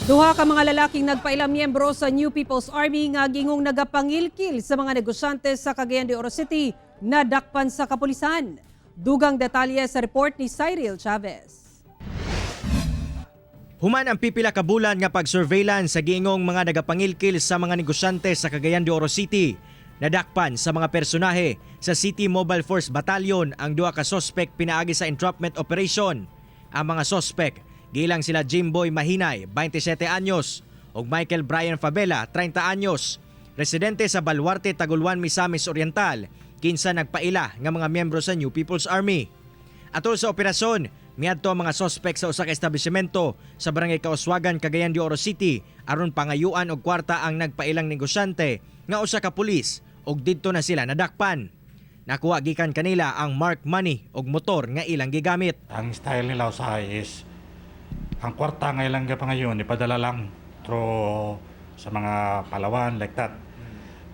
Duha ka mga lalaking nagpailang miyembro sa New People's Army nga gingong nagapangilkil sa mga negosyante sa Cagayan de Oro City nadakpan sa kapulisan. Dugang detalye sa report ni Cyril Chavez. Human ang pipila ka bulan nga pag-surveillance sa giingong mga nagapangilkil sa mga negosyante sa Cagayan de Oro City, nadakpan sa mga personahe sa City Mobile Force Battalion ang duha ka sospek pinaagi sa entrapment operation. Ang mga sospek giilang sila Jimboy Mahinay, 27 anyos, ug Michael Brian Fabella, 30 anyos, residente sa Baluarte, Taguluan, Misamis Oriental, kinsa nagpaila nga mga miyembro sa New People's Army. Atol sa operasyon, miadto ang mga sospek sa usa ka establishmento sa Barangay Kauswagan, Cagayan de Oro City aron pangayuan og kwarta ang nagpailang negosyante nga usa ka pulis ug didto na sila nadakpan. Nakuha gikan kanila ang mark money ug motor nga ilang gigamit. Ang style nila usahay is ang kwarta nga ilang gapangayon ipadala lang through sa mga Palawan, like that.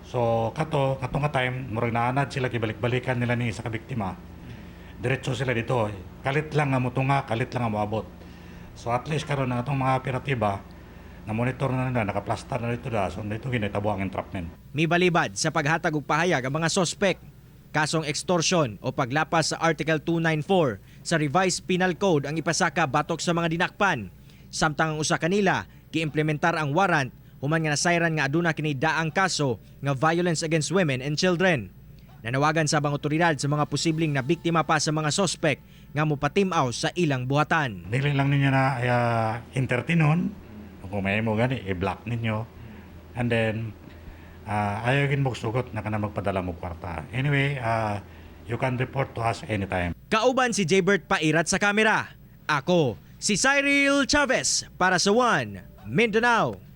So kato kato nga time, murag naanad sila, gibalik-balikan nila ni isa ka biktima. Diretso sila dito. Kalit lang nga mutunga, kalit lang nga moabot. So at least karon na atong mga operatiba na monitor na nila, nakaplastar na dito da. So dito ginitabo ang entrapment. Mibalibad sa paghatag og pahayag ang mga sospek. Kasong extortion o paglapas sa Article 294 sa Revised Penal Code ang ipasaka batok sa mga dinakpan. Samtang ang usa kanila giimplementar ang warrant human nga nasayran nga aduna kini daang kaso nga violence against women and children. Nanawagan sa abang otoridad sa mga posibleng na biktima pa sa mga sospek nga mopatim-aw sa ilang buhatan. Dili lang ninyo na entertainon. Kung may mo gani, i-block ninyo. And then, ayaw gin mo sugot na kana magpadala mo kwarta. Anyway, you can report to us anytime. Kauban si Jaybert Pairat sa kamera. Ako, si Cyril Chavez para sa One Mindanao.